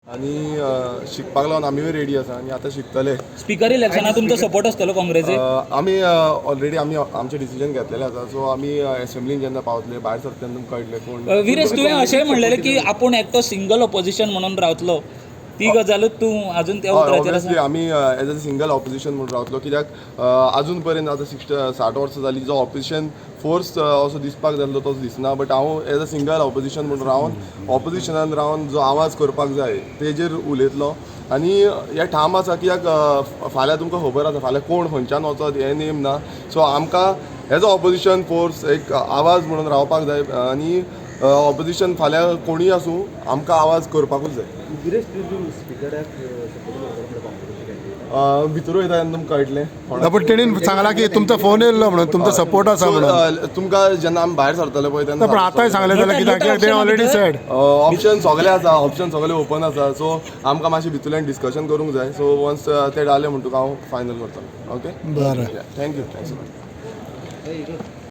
आनी शिकपाक लागून आमीय रेडी आसा आनी आतां शिकतले. स्पीकर इलेक्शनाक तुमचो सपोर्ट आसतलो काँग्रेसीक? आमी ऑलरेडी आमी आमचे डिसिजन घेतलेले आसा. सो आमी एसेंब्लीन जेन्ना पावतले, भायर सरतले तेन्ना तुमकां कळटलें कोण. विरेश, तुवें अशेंय म्हणलेलें की आपूण एकटो सिंगल ऑपोजिशन म्हणून रावतलो. ती गजालूच तूं अजून त्या हय. उतराचेर ऑब्वियसली. आसा? आमी एज अ सिंगल ऑपोजिशन म्हणून रावतलो, कित्याक अजून पर्यंत आतां 60 वर्सां जाली, जो ऑपोजिशन फोर्स असो दिसपाक जाल्लो तो दिसना. बट हांव एज अ सिंगल ऑपोजिशन म्हणून रावन, ऑपोजिशनान रावन जो आवाज करपाक जाय तेजेर उलयतलो. आनी हे ठाम आसा, कित्याक फाल्यां तुमकां खबर आसा, फाल्यां कोण खंयच्यान वचत हें नेम ना. सो आमकां एज अ ऑपोजिशन फोर्स एक आवाज म्हणून रावपाक जाय आनी ऑपोजिशन फाल्यां कोणूय आसूं, आमकां आवाज करपाकूच जाय. विरेश, तूं स्पिकराक सपोर्ट करता म्हणटा काँग्रेसीचे कॅन्डिडेट. भितर वयता तेन्ना तुमकां कळटलें. ना, पूण तेणीन सांगलां की तुमचो फोन येयल्लो म्हणून, तुमचो सपोर्ट आसा So, म्हणून. तुमकां जेन्ना आमी भायर सरतले पळय तेन्ना. ना, पण आतांय सांगलें जाल्यार कित्याक, ते ऑलरेडी सॅड. ऑप्शन सगळे आसा, ऑप्शन सगळे ओपन आसा. सो आमकां मातशें भितूरल्यान डिस्कशन करूंक जाय. सो वन्स ते जालें म्हणटकूच हांव फायनल करतलो. ओके. बरें. Thank you, thanks.